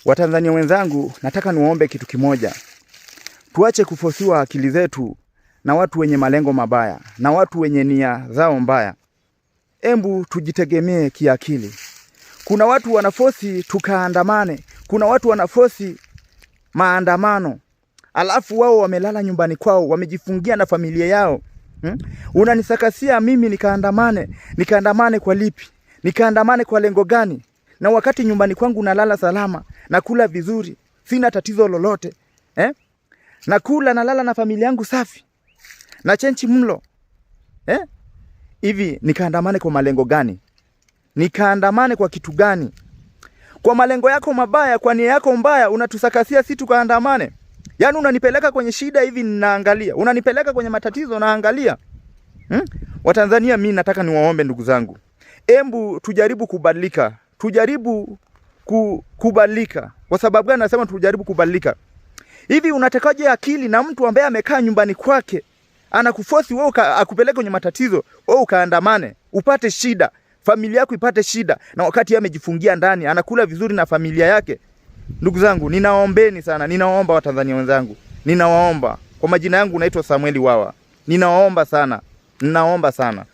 Watanzania wenzangu, nataka niwaombe kitu kimoja. Tuache kufosiwa akili zetu na watu wenye malengo mabaya na watu wenye nia zao mbaya. Embu tujitegemee kiakili. Kuna watu wanafosi tukaandamane, kuna watu wanafosi maandamano, alafu wao wamelala nyumbani kwao, wamejifungia na familia yao. Unanisakasia mimi nikaandamane, nikaandamane kwa lipi? Nikaandamane kwa lengo gani? Na wakati nyumbani kwangu nalala salama, nakula vizuri, sina tatizo lolote, eh? Nakula nalala na familia yangu safi, na chenchi mlo, eh? Hivi nikaandamane kwa malengo gani? Nikaandamane kwa kitu gani? Kwa malengo yako mabaya, kwa nia yako mbaya, unatusakasia si tukaandamane? Yaani unanipeleka kwenye shida hivi ninaangalia, unanipeleka kwenye matatizo naangalia. Watanzania, mi nataka niwaombe ndugu zangu, embu tujaribu kubadilika, tujaribu kubadilika. Kwa sababu gani nasema tujaribu kubadilika? Hivi unatakaje akili na mtu ambaye amekaa nyumbani kwake anakuforce wewe akupeleke kwenye matatizo, wewe ukaandamane, upate shida, familia yako ipate shida, na wakati yeye amejifungia ndani anakula vizuri na familia yake? Ndugu zangu, ninaombeni sana, ninawaomba Watanzania wenzangu, ninawaomba. Kwa majina yangu naitwa Samueli Wawa, ninawaomba sana, ninaomba sana.